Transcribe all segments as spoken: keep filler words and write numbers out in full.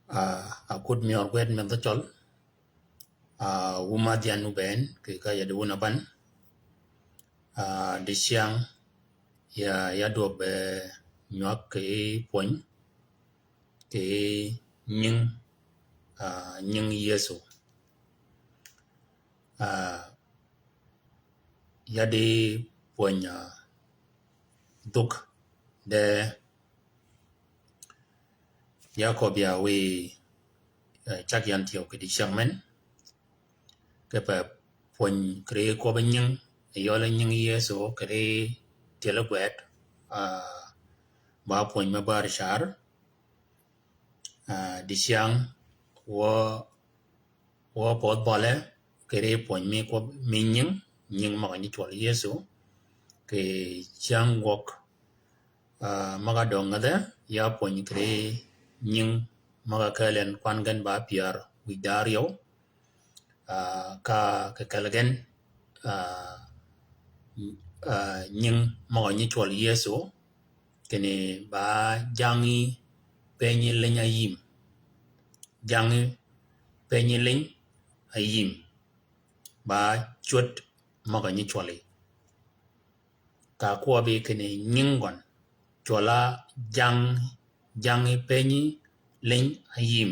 Ah, akut mi ør gwed mi dhø cøl. Ah, wuma dhian wu ben, kì ka yadi wun aban. Ah, dicyäng, ya, ya dwøg be nywag kì pwöny, kì nying, ah, nying Yëso. Ah, ya di pwöny, ah, dhug de Yakøb ya wiy, eh, cag yan thyew kì dicyäng men. Kipe pwöny kì ri kwøbbi nying, yøli nying Yëso kì ri tyeli gwed, ah, ba pwöny me bär car. Ah, dicyäng wø, wø pödh bøle, kì ri pwöny mi kwøb-, mi nying, nying møg-a nyi cwøl Yëso, kì cyäng gwøg, ah, møg-a döng ngedhe, ya pwöny kì ri nying møg-a kääl en kwan gen ba pyär wïj da áryew, ah, ka kì kel gen, ah, ah, nying møg-a nyi cwøl Yëso, kinni ba jangí penyi liny ayïm. Jangí penyi liny ayïm. Ba cwöd møg-a nyi cwøli. Ka kwøbbi kinni nying gøn, cwøl-a jang, jangí penyi liny ayïm.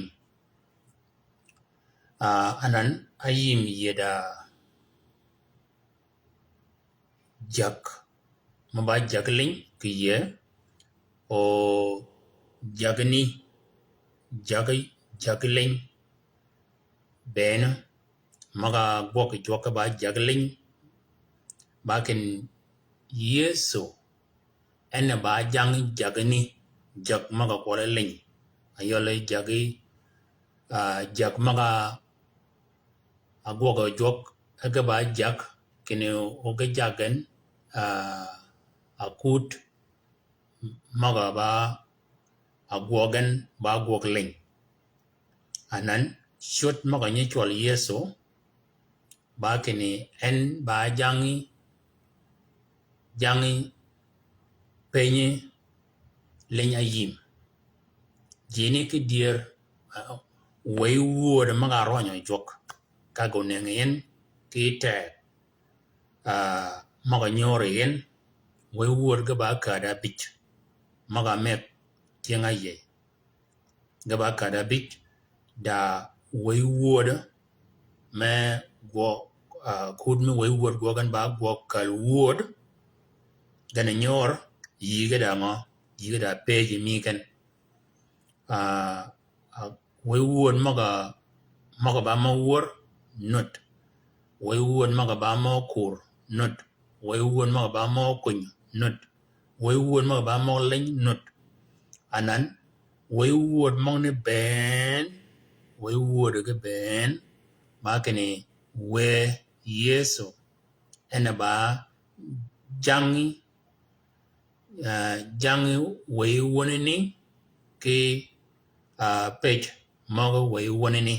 Ah, anan ayïm yie da jag, mø ba jagi liny kì yie, o jagini, jagi, jagi liny. Bene, møg-a gwøg jwøk ba jagi liny, ba kinni Yëso, en ba jang jagini, jag møg-a kwøli liny. Ayøli jagi, ah, jag møg-a gwøg jwøk, e ge ba jag, kinni o ge jag gen, ah, akut møg-a ba gwøg gen ba gwøg liny. Anan, cwöd møg-a nyi cwøl Yëso, ba kinni en ba jangí, jangí penyi liny ayïm. Jini ki dyër, ah, wëy wöd møg-a rønyø jwøk, ka gø nëngi en ki teg, ah, møg-a nyöri en, wëy wöd ge ba käd abij, møg-a meg tyëng-a yie. Ge ba käd abij, da wëy wöd me gwø, ah, kud mi wëy wöd gwøg gen ba gwø käl wöd, gen nyör, yïge da ngø, yïge da pëji mi gen. Ah, ah, wëy wöd møg-a, møg-a ba mø wör, nud. Wëy wöd møg-a ba mø kur, nud. Wëy wöd møg-a ba mø kuny, nud. Wëy wöd møg-a ba mø liny, nud. Anan, wëy wöd møgani bënn, wëy wöd ge bënn, ba kinni wë Yëso, en ba jangí, ah, jangí wëy wönani ki, ah, pëj møg-a wëy wönani.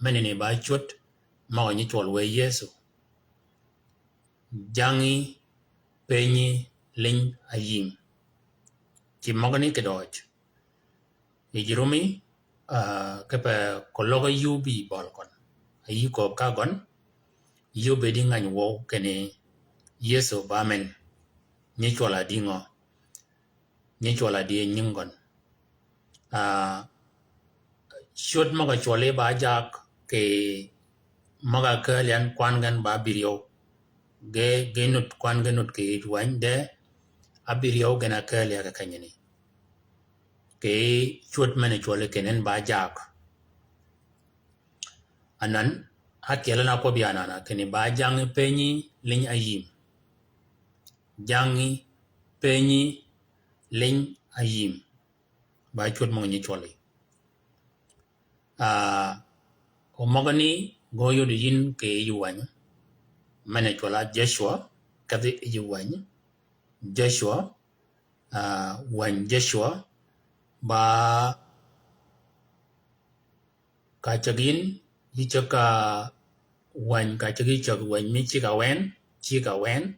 Menani ba cwöd møg-a nyi cwøl wë Yëso. Jangí penyi liny ayïm. Ci møgani kidøøj. Yij rumi, ah, kipe koløg yub yi bøl gøn. Ayï kööb ka gøn, yub yi di ngäny wøw kinni Yëso ba men. Nyi cwøl-a di ngø? Nyi cwøl-a di nying gøn. Ah, cwöd møg-a cwøli ba jak kì møg-a kääl yan kwan gen ba abïryew. Ge, ge nud, kwan ge nud kì yij wäny de, abïryew gen a kääl ya kì kenyani. Kì cwöd men-a cwøli kinni en ba jak. Anan, ákyel en a kwøb ya anan-a, kinni ba jangí penyi liny ayïm. Jangí penyi liny ayïm. Ba cwöd møg-a nyi cwøli. Ah, o møgani gø yod yïn kì yij wäny. Men-a cwøl-a Joshua, kedhi yij wäny. Joshua, ah, wäny Joshua, ba ka cäg yïn, yï cäg ka wäny, ka cäg yï cäg wäny mi cigg-a wen, cigg-a wen,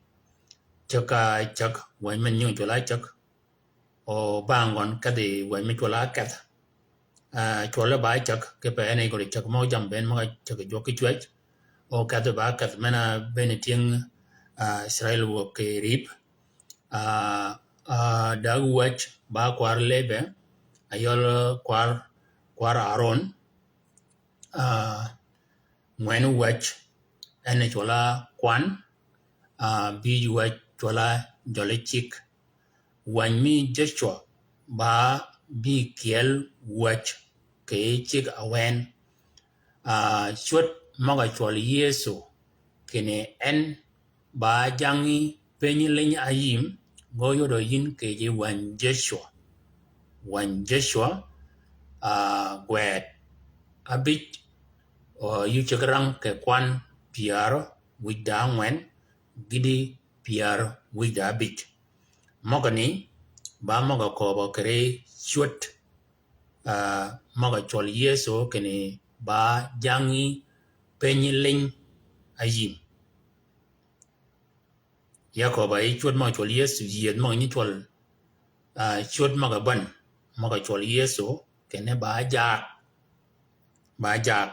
cäg ka cäg wäny men nying cwøl-a cäg. O bang gøn kedhi wäny mi cwøl-a kedh. Ah, cwølle ba cäg, kipe en e gøri cäg møg jammi bënn møg-a cäg jwøk ki cwäj. O kedhi ba kedh men-a bënn tyëng, ah, Israel wøg kì rïp. Ah, ah, däg wäj ba kwar Lebi, ayøl kwar, kwar Aron. Ah, ngwen wäj en cwøll-a kwan, ah, bïj wäj cwøll-a jøli cigg. Wäny mi Jocwa ba bï kyel wäj kì cigg awen. Ah, cwöd møg-a cwøl Yëso kinni en ba jangí piny liny ayïm, gø yodø yïn kì ji wäny Jocwa. Wäny Jocwa, ah, gwed abïj, o, yï ceg rang kì kwan pyär wïj da ángwen, gïti pyär wïj da abïj. Møgani, ba møg-a köbø kì ri cwöd, ah, møg-a cwøl Yëso kinni ba jangí piny liny ayïm. Ya köbø yi cwöd møg-a cwøl Yëso, yiedh møg-a nyi cwøl, ah, cwöd møg-a bän, møg-a cwøl Yëso, kinni ba jaag. Ba jaag.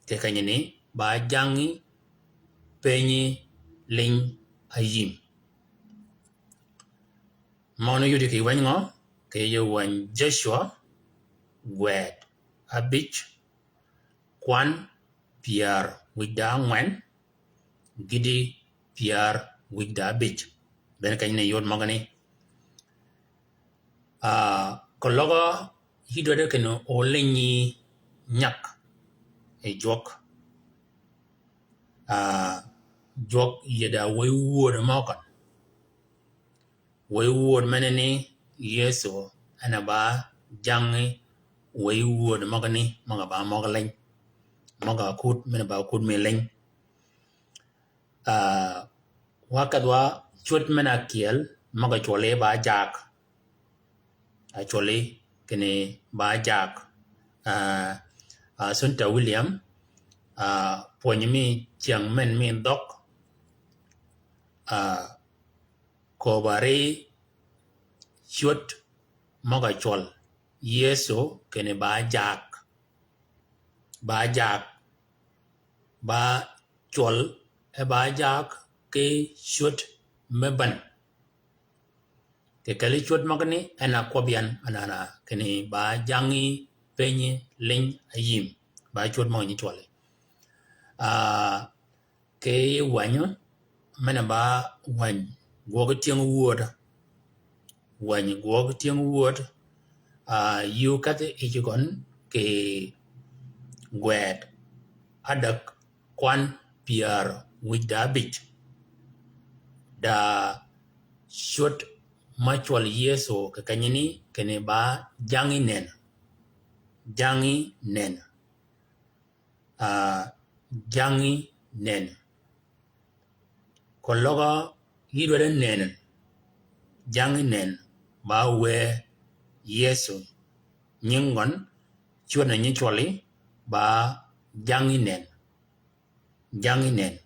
Kì kenyini, ba jangí piny liny ayïm. Møgani yudi kì wäny ngø, kì yij wäny Jocwa, gwed abïj, kwan pyär wïj da ángwen, gïti pyär wïj da abïj. Bënn kenyini yod møgani. Ah, keløg yï dwaddi kinni o liny nyak yi jwøk. Ah, jwøk yie da wëy wööd mø køn. Wëy wööd menani Yëso en a ba jangí wëy wööd møgani, møg-a ba møg liny. Møg-a kud, men-a ba kud mi liny. Ah, wa kedh wa cwöd men-a kyel, møg-a cwølli ba jaag. A cwølli kinni ba jaag. Ah, ah, Sunta William, ah, pwönyi mi cyäng men mi dhøg, ah, köbari cwöd møg-a cwøl Yëso kinni ba jaag. Ba jaag. Ba cwøl e ba jaag ki cwöd me bän. Kì kelli cwöd møgani en a kwøb yan anana kinni ba jangí piny liny ayïm. Ba cwöd møg-a nyi cwølli. Ah, kì wäny, men-a ba wäny gwøg tyëng wööd. Wäny gwøg tyëng wööd, ah, yï kedhi yij gøn kì gwed adäg kwan pyär wïj da abïj. Da cwöd mø cwøl Yëso kì kenyini kinni ba jangí nenø. Jangí nenø. Ah, jangí nenø. Keløg yï dwaddi nenø, jangí nenø, ba wë Yëso nying gøn, cwöd na nyi cwølli, ba jangí nenø. Jangí nenø.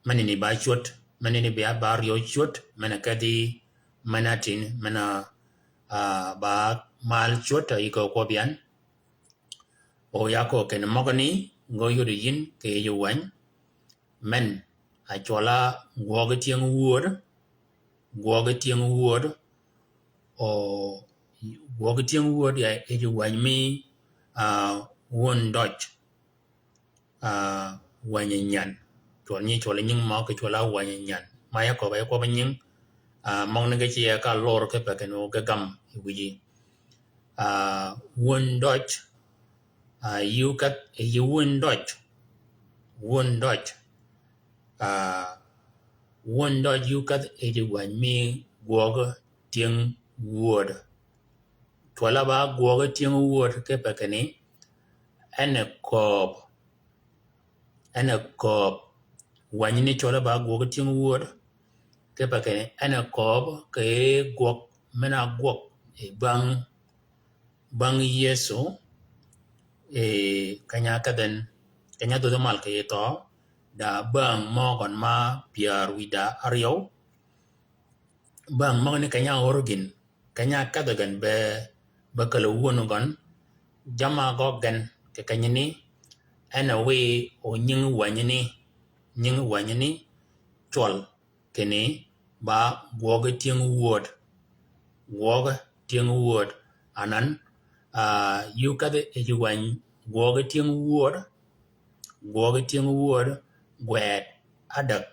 Menani ba cwöd, menani ba, ba ryew cwöd, men-a kedhi, men-a tïn, men-a, ah, ba mal cwöd, ah, yï kö kwøb yan. O ya kö kinni møgani, gø yodi yïn kì yij wäny. Men, a cwøl-a gwøg tyëng wööd, gwøg tyëng wööd, o gwøg tyëng wööd ya yij wäny mi, ah, wön døj. Ah, wäny nyan. Cwøl nyi cwøl nying mø kì cwøl-a wäny nyan. Ma ya köbø, ya kwøb nying. Ah, møgani ge ci ya ka lor kipe kinni o ge gam yi wïji. Ah, wön døj. Ah, yï kedh, yï wön døj. Wön døj. Ah, wön døj yï kedh yij wäny mi gwøg tyëng wööd. Cwøl-a ba gwøg tyëng wööd kipe kinni, en e kööb. En e kööb. Wäny ni cwøl-a ba gwøg tyëng wööd. Kipe kinni, en e kööb kì gwøg, men-a gwøg, eh, bäng, bäng Yëso, eh, keny-a kedh en, keny-a dhödhi mal kì yij thøø, da bäng mø gøn ma pyär wïj da áryew. Bäng møgani keny-a origin, Keny-a kedhi gen be, be kelli wun gøn, jamm-a gøggi gen kì kenyani, en a wiy o nyingi wänyi ni, nyingi wänyi ni, cwøl kinni ba gwøgi tyëng wööd. Gwøgi tyëng wööd. Anan, ah, yï kedhi yij wäny gwøgi tyëng wööd, gwøgi tyëng wööd, gwed ádäg.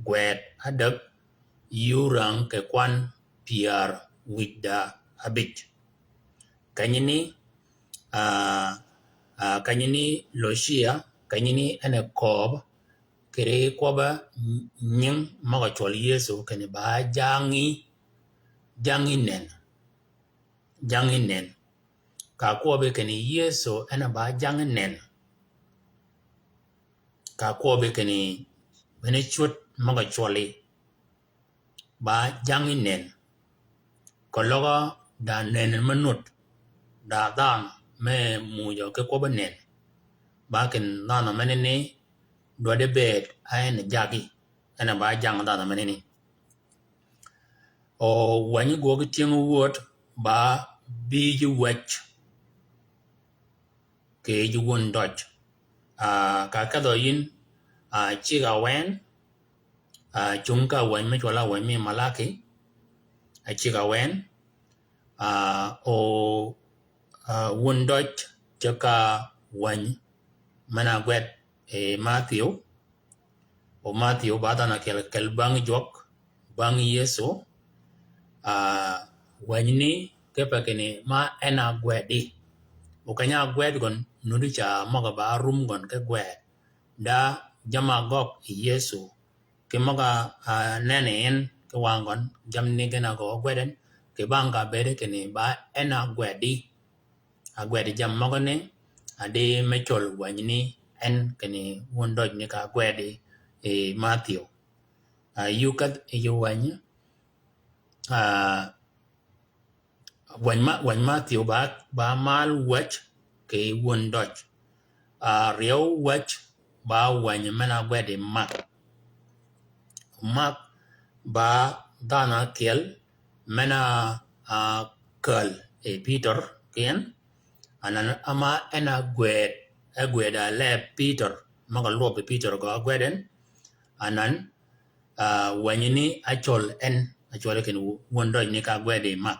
Gwed ádäg, yï órang kì kwan pyär wïj da ábïj. Kenyani, ah, ah, kenyani Lucia, kenyani en a kööb, kì ri kwøbbe nying møg-a cwøl Yëso kinni ba jangí, jangí nen. Jangí nen. Ka kwøbbi kinni Yëso en a ba jangí nen. Ka kwøbbi kinni bene cwöd møg-a cwølli ba jangí nen. Keløg da nen me nud, da dhanhø me muuj ki kwøbbi nen. Ba kinni dhanhø menani dwaddi bëëd a en jagí, en a ba jang dhanhø menani. O wänyi gwøgi tyëng wööd ba bïj wäj kì yij wun døj. Ah, ka kedhø yïn, ah, cigg-a wën, ah, cung ka wäny me cwøl-a wäny mi Malaki, ah, cigg-a wën, ah, o, ah, wun døj ceg ka wäny men-a gwed yi Mathio. O Mathio ba dhanhø ákyel kel bang jwøk, bang Yëso, ah, wänyi ni kipe kinni ma en a gwedi. O keny-a gwed gøn, nuddi ca møg-a ba rum gøn ki gwed. Da jamm-a gøggi Yëso. Ki møg-a, ah, nenni en ki wang gøn, jammì ni gen a gø gwed en, kì bang ka bëëde kinni ba en a gwedi. A gwedi jammì møgani, a di me cwøl wänyi ni en kinni wun døj ni ka gwedi yi Mathio. Ah, yï kedhi yij wänyi, ah, wäny ma, wäny Mathio ba, ba mal wäj kì wun døj. Ah, ryeew wäj ba wäny men-a gwed yi Mak. Mak ba dhanhø ákyel men-a, ah, käl yi Pïtør ki en. Anan ama en a gwed, e gwed a leeb Pïtør, møg-a lwøb yi Pïtør gø gwed en. Anan, ah, wänyi ni ácwøl en, ácwøl kinni wun døj ni ka gwed yi Mak.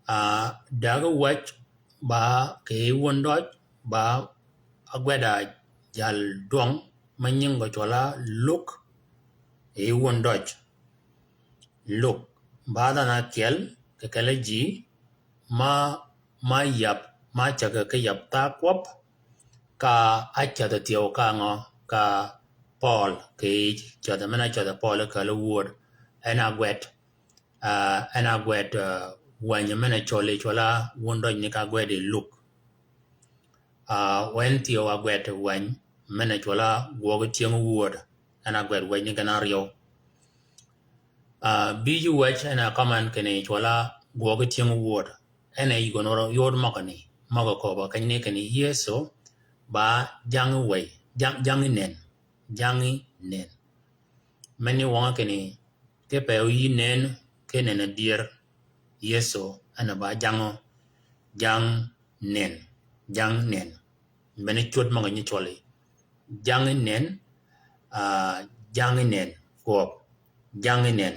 Ah, dägi wäj ba kì yij wun døj ba ágwed-a jal dwøng me nying gø cwøl-a Luk, yi wun døj. Luk ba dhanhø ákyel kì kelli ji ma, ma yab, ma cägi ki yab tha kwøb, ka ácädhi thyew ka ngø, ka Pøøl, kì yij cädhi men-a cädhi Pøøl källi wööd, en a gwed, ah, en a gwed, ah, wänyi men-a cwølli cwøl-a wun døj ni ka gwed yi Luk. Ah, o en thyew a gwed wäny men-a cwøl-a gwøgi tyëng wööd, en a gwed wäj ni gen áryew. Ah, bïj wäj en a kømman kinni cwøl-a gwøgi tyëng wööd. En a yï gøn wø yod møgani, møg-a kööb-a kenyani kinni Yëso ba jangí wäj, jang, jangí nen, jangí nen. Meni wønge kinni, kipe o yï nen, ki nen adyër, Yëso en a ba jangø, jang nen, jang nen. Meni cwöd møg-a nyi cwølli. Jangí nen, ah, jangí nen, kwøb, jangí nen,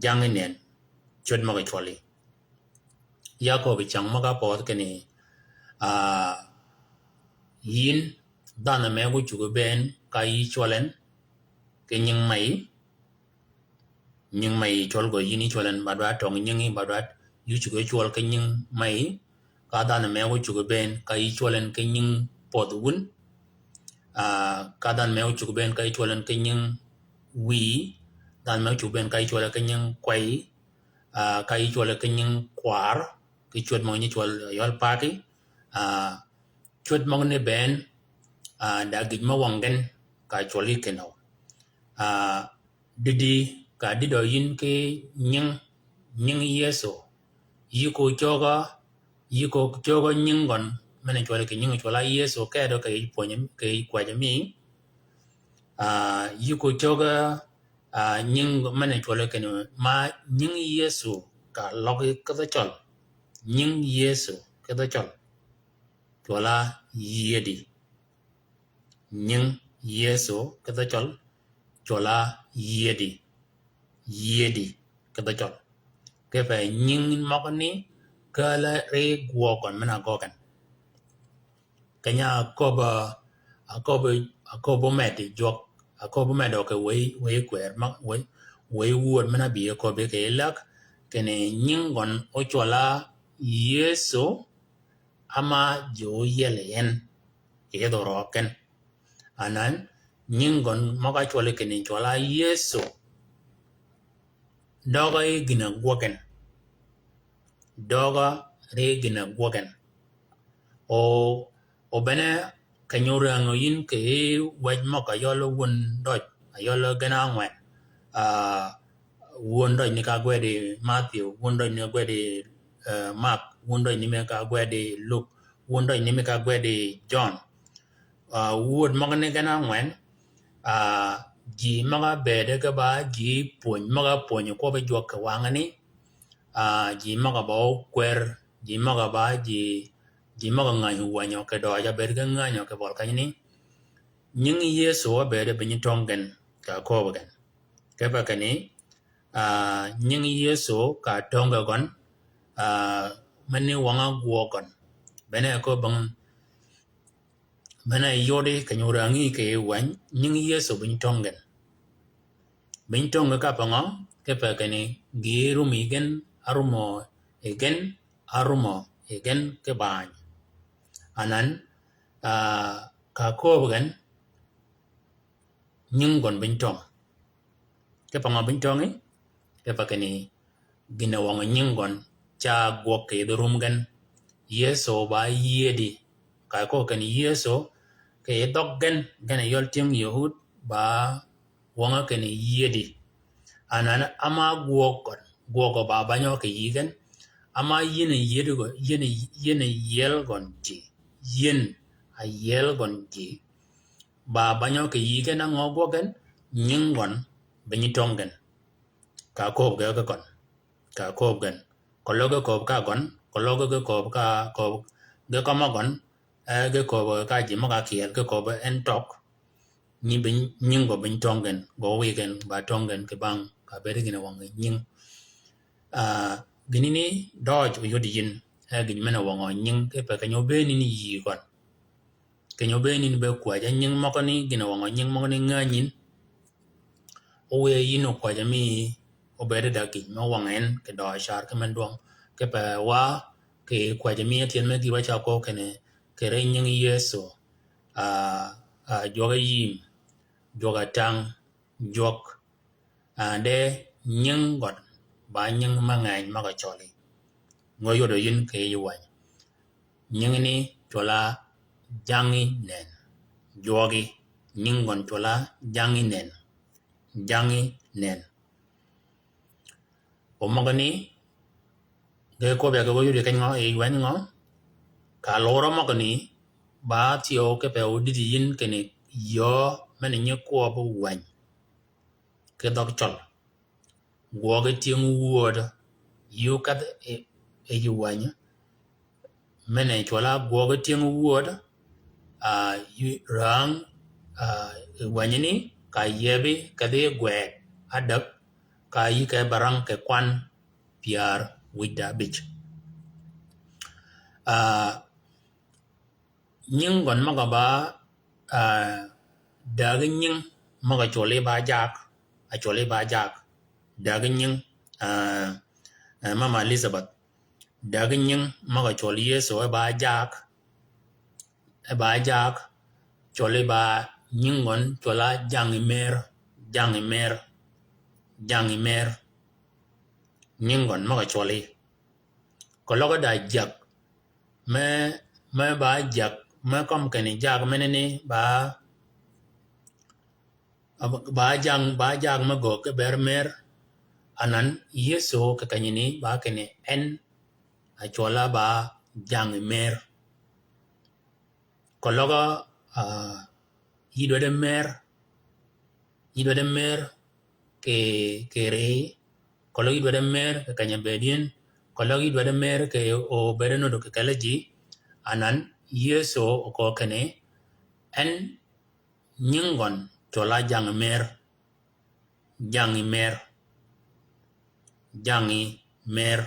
jangí nen, cwöd møg-a cwølli. Ya köbbi cäng møg-a pödhi kinni, ah, yïn dhanhø me ócuggi bënn ka yï cwøl en ki nying mey, nying mey cwøl gø yïn yï cwøl en ba dwaddi tøng nyingi ba dwaddi yï ócuggi cwøl ki nying mey, ka dhanhø me ócuggi bënn ka yï cwøl en ki nying pödhi wun, ah, ka dhanhø me ócuggi bënn ka yï cwøl en ki nying wïy, dhanhø me ócuggi bënn ka yï cwøl en ki nying kwey, ah, ka yï cwøl en ki nying kwar, ki cwöd møg-a nyi cwøl yøl paki, ah, cwöd møgani bënn, ah, da gïj me wøng gen ka cwøl yï kinni. Ah, dïdï ka dïdø yïn ki nying, nying Yëso. Yï ko cögø, yï ko cögø nying gøn, men-a cwøl kì nying cwøl-a Yëso kedø kì yij pwönyi, kì yij kwäjji mi. Ah, yï ko cögø, Ah, nying men-a cwøl kinni ma nying Yëso ka løg ki dhø Cøl. Nying Yëso ki dhø Cøl cwøl a yiedi. Nying Yëso ki dhø Cøl cwøl a yiedi. Yiedi ki dhø Cøl. Kipe nying møgani kääl-a ri gwøg gøn men-a gøggi en. Keny-a aköbb-a, aköbb-a, aköbb-a omeddi jwøk, aköbb-a omeddi døg kì wëy, wëy kwër, ma, wëy, wëy wööd men-a bï aköbbi kì lak, kinni nying gøn ócwøl a Yëso, ama ji óyiel yi en kì yedh orøg gen. Anan, nying gøn møg-a cwøl kinni cwøl a Yëso. Døg-a yi gïn-a gwøg gen. Døg-a ri gïn-a gwøg gen. O, o bene keny-a órängi yïn kì wäj møg-a yøl wun døj, a yøl gen ángwen. Ah, wun døj ni ka gwedi Matthew, wun døj ni ka gwedi, eh, Mark, wun døj ni mi ka gwedi Luke, wun døj ni mi ka gwedi John. Ah, wööd møgani gen ángwen, ah, ji møg-a bëëde ge ba ji pwöny, møg-a pwönyi kwøbbi jwøk kì wangani, ah, ji møg-a ba ókwër, ji møg-a ba ji, ji møg-a ngäny wänyø kì døøj, a bëëd ge ngänyø kì bøl kenyani. Nying Yëso a bëëde bï nyi töng gen, ka kööb gen. Kipe kinni, ah, nying Yëso ka töng gen gøn, ah, men ni wøng-a gwøg gøn. Bene ko bang men-a yodi keny-a órängi kì wäny, nying Yëso bï nyi töng gen. Bï nyi töng gen ka pe ngø, kipe kinni gï rum yi gen, arumø yi gen, arumø yi gen ki bany. Anan, ah, ka kööb gen, nying gøn bï nyi töng. Kipe ngø bï nyi töng yi? Kipe kinni gïn-a wøng nying gøn ca gwøg kì yedh rum gen. Yëso ba yiedi. Ka kööb kinni Yëso kì dhøg gen, gen-a yøl tyëng Yëhud ba wøng-a kinni yiedi. Anan ama gwøg gøn, gwøg gø ba banyø kì yï gen. Ama yïn a yiedi gø, yïn a, yïn a yiel gøn ji. Yïn a yiel gøn ji. Ba banyø kì yï gen a ngø gwøg gen, nying gøn bï nyi töng gen. Ka kööb ge ki køn. Ka kööb gen. Keløg ge kööb ka gøn, keløg ge kööb ka, kööb ge kømmi gøn, eh, ge kööb ka ji møg-a kyeel, ge kööb en tøg. Nyi bï, nying gø bï nyi töng gen, gø wïgen, ba töng gen kì bang, ka bëëd gïn-a wøng nying. Ah, gïn ni døøj óyod yïn, eh, gïn men-a wøng nying, kipe keny-a óbëën ni yï gøn. Keny-a óbëën ni be kwäjji nying møgani, gïn-a wøng nying møgani ngänyi yïn. Ówëë yïn okwäjji mi óbëëd dag gïn, me wøng en, kì døøj car ki men dwøng. Kipe wa, kì kwäjji mi átyel me gï wa ca kööb kinni, kì ri nying Yëso. Ah, ah, jwøk-a yïm, jwøk-a tang, jwøk, ah, de nying gøn, ba nying me ngeny møg-a cøli. Ngø yodø yïn kì yij wäny. Nying ni cwøl-a jang yi nen. Jwøgi, nying gøn cwøl-a jang yi nen. Jang yi nen. O møgani, ge köbbi ya ge wø yodi keny ngø, yi wäny ngø. Ka lura møgani, ba thyew kipe ódïdï yïn kinni yöö men-a nyi kwøb wäny. Ki dhøg Cøl. Gwøg tyëng wööd, yï ókedh yi, yi wäny. Men-a cwøl-a gwøg tyëng wööd, ah, yï räng, ah, yi wäny ni, ka yieb yi, kedhi gwëg, adäg, ka yï ke ba rang kì kwan pyär wïj da bïj. Ah, nying gøn møg-a ba, ah, dägi nying møg-a cwøl yi ba jak, a cwøl yi ba jak. Dägi nying, ah, ah, Mama Elizabeth. Dägi nying møg-a cwøl Yëso e ba jak, e ba jak, cwøl yi ba nying gøn cwøl-a jang yi mer, jang yi mer, jang yi mer. Nying gøn møg-a cwøl yi. Keløg da jak, me, me ba jak, me kømmi kinni jak menani ba, ba jang, ba jak me göög ki ber mer, anan Yëso kì kenyani ba kinni en a cwøl-a ba jang yi mer. Keløg, ah, yï dwaddi mer, yï dwaddi mer, kì, kì ri, keløg yï dwaddi mer kì keny-a bëëd yïn, keløg yï dwaddi mer kì obëëd nuti kì kelli ji, anan, Yëso okö kinni, en nying gøn cwøl-a jangí mer, jangí mer, jangí mer.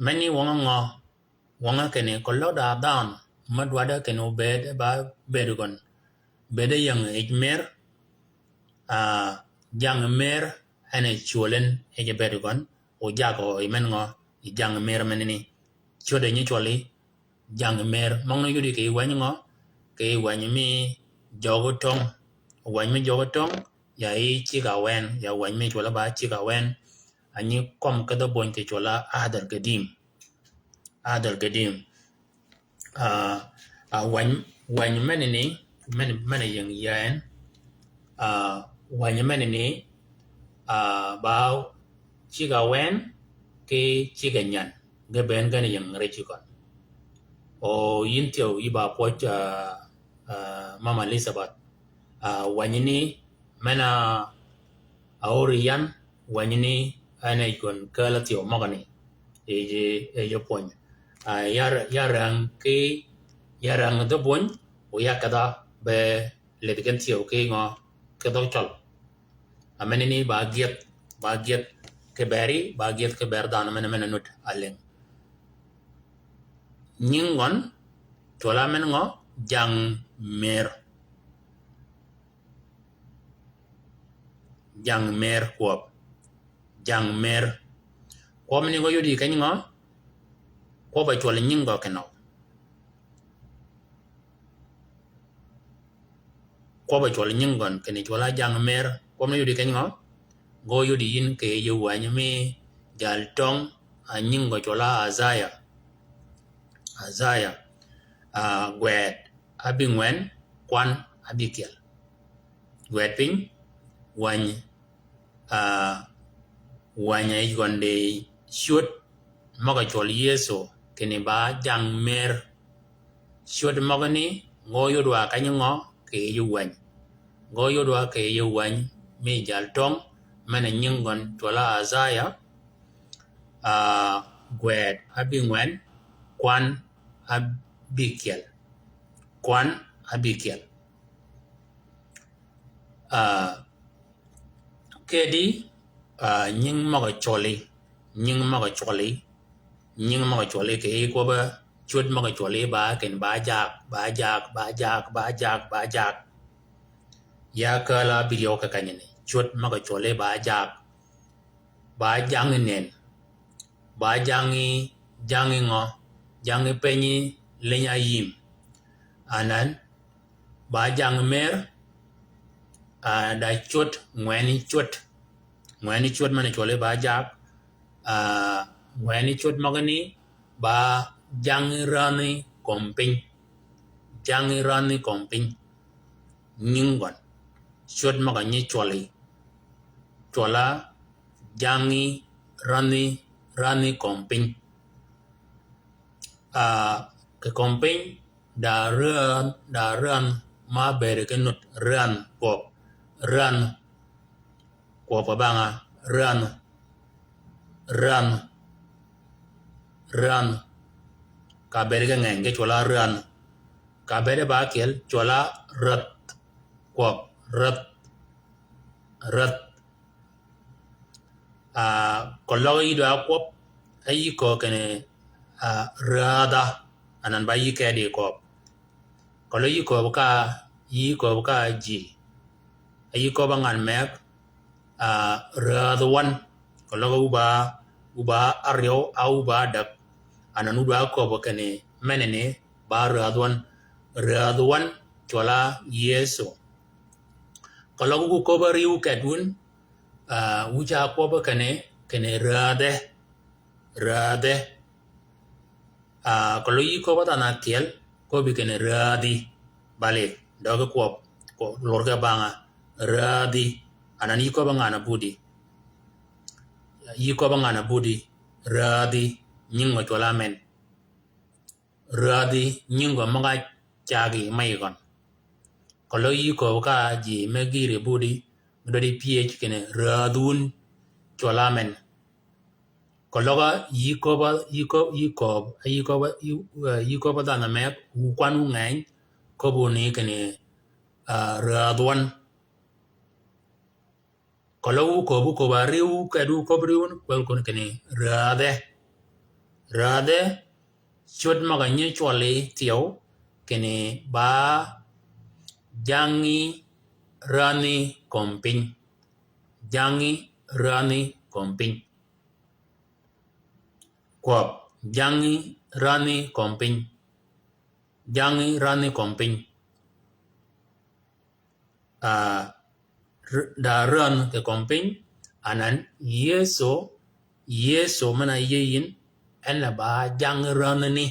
Meni wøng-a ngø, wøng-a kinni keløg da dhanhø me dwaddi kinni obëëd ba bëëd gøn. Bëëd ying yij mer, ah, jangí mer, en a cwøl en yij bëëd gøn, ojagø yi men ngø, yi jangí mer menani. Cwød-a nyi cwølli, jangí mer. Møgani yudi kì wänyi ngø, kì wänyi mi jøgi töng. Wänyi mi jøgi töng, ya yi cigg-a wën, ya wänyi mi cwøl-a ba cigg-a wën. A nyi kømmi ki dhø bony kì cwøl-a Ahd al-Kadim. Ahd al-Kadim. Ah, ah, wänyi, wänyi menani, men, men-a ying ya en. Ah, wänyi menani, ah, ba cigg-a wën, ki cigg-a nyän, ge bënn gen ying ri cigg gøn. O yïn thyew yï ba pwøj, ah, ah, Mama Elizabeth. Ah, wänyi ni, men-a, ah, a óri yan, wänyi ni, en a yij gøn kääl-a thyew møgani. Yij, yij pwöny. Ah, ya, ya räng ki, ya räng dhø bony, o ya kedha be lidh gen thyew ki ngø, ki dhø cøl. A menani ba gyëdh, ba gyëdh ki beri, ba gyëdh ki ber dhanhø men, men-a nud aleng. Nying gøn, cwøl-a men ngø, jangí mer. Jangí mer kwøb. Jangí mer. Kwøb ni gø yudi keny ngø, kwøb-a cwøl nying gø kinø. Kwøb-a cwøl nying gøn, kinni cwøl-a jangí mer. Kwøb ni yudi keny ngø, gø yudi yïn kì yij wänyi mi jal töng, a nying gø cwøl-a Azaya. Azaya. Ah, gwed abingwen, kwan abikyel. Gwed piny, wänyi, ah, wänyi yij gøn di cwöd møg-a cwøl Yëso, kinni ba jangí mer. Cwöd møgani, gø yudwa keny ngø, kì yij wänyi. Gø yudwa kì yij wänyi, mi jal töng, men-a nying gøn cwøl-a Azaya, ah, gwed abingwen, kwan abikyel. Kwan abikyel. Ah, kedi, ah, nying møg-a cwølli, nying møg-a cwølli, nying møg-a cwølli kì yij kwøb-a cwöd møg-a cwølli ba kinni ba jag, ba jag, ba jag, ba jag, ba jag. Ya kääl-a video kì kenyani, cwöd møg-a cwølli ba jag. Ba jangí nënn. Ba jangí, jangí ngø, jangí penyi liny ayïm. Anan, ba jangí mer, ah, da cwöd, ngwenni cwöd. Ngwenni cwöd men-a cwølli ba jag, ah, ngwenni cwöd møgani, ba jangí rändhi kömi piny. Jangí rändhi kömi piny. Nying gøn. Cwöd møg-a nyi cwølli. Cwøl-a jangí rändhi, rändhi kömi piny. Ah, kì kömi piny, da rändh, da rändh, ma bëëd ki nud, rändh, kwøb, rändh, kwøb bang-a, rändh, rändh, rändh. Ka bëëd ki ngeny, ge cwøl-a rändh. Ka bëëd ba ákyel, cwøl-a rädh, kwøb, rädh, rädh. Ah, keløg yï dwa kwøb, áyï kööb kinni, ah, rädha, anan ba yï kedi kwøb. Keløg yï kööb ka, yï kööb ka ji. Áyï kööb ngan meg, ah, rädh wøn. Keløg wu ba, wu ba áryew, a wu ba ádäg. Anan wu dwa kööb kinni, menani, ba rädh wøn. Rädh wøn, cwøl-a Yëso. Keløg wu kööb áryew kedwun, ah, wu ca kwøb kinni, kinni rädhe, rädhe. Ah, keløg yï kööb dhanhø ákyel, köbbi kinni rädhi. Bali, døgi kwøb, kwøb, lurge bang-a, rädhi. Anan yï kööb ngan-a budi. Yï kööb ngan-a budi, rädhi, nying gø cwøl-a men. Rädhi, nying gø møg-a cagi me yi gøn. Keløg yï kööb ka ji me gïri budi, dwaddi pyëj kinni räädh wun cwøl-a men. Keløg-a yï köbb-a, yï köbb-, yï köbb-, yï köbb-a, yï, eh, yï köbb-a dhanhø meg, wu kwan wu ngeny, köbbu ni kinni, ah, räädh wøn. Keløg wu köbbu köbb-a riw, keddi wu köbbu riw, kwøb kuni kinni räädhe. Räädhe, cwöd møg-a nyi cwølli thyew, kinni ba jangí räänhi kömi piny. Jangí räänhi kömi piny. Kwøb, jangí räänhi kömi piny. Jangí räänhi kömi piny. Ah, r-, da räänhi kì kömi piny, anan Yëso, Yëso men-a áyïëy yïn, en a ba jangí räänhani.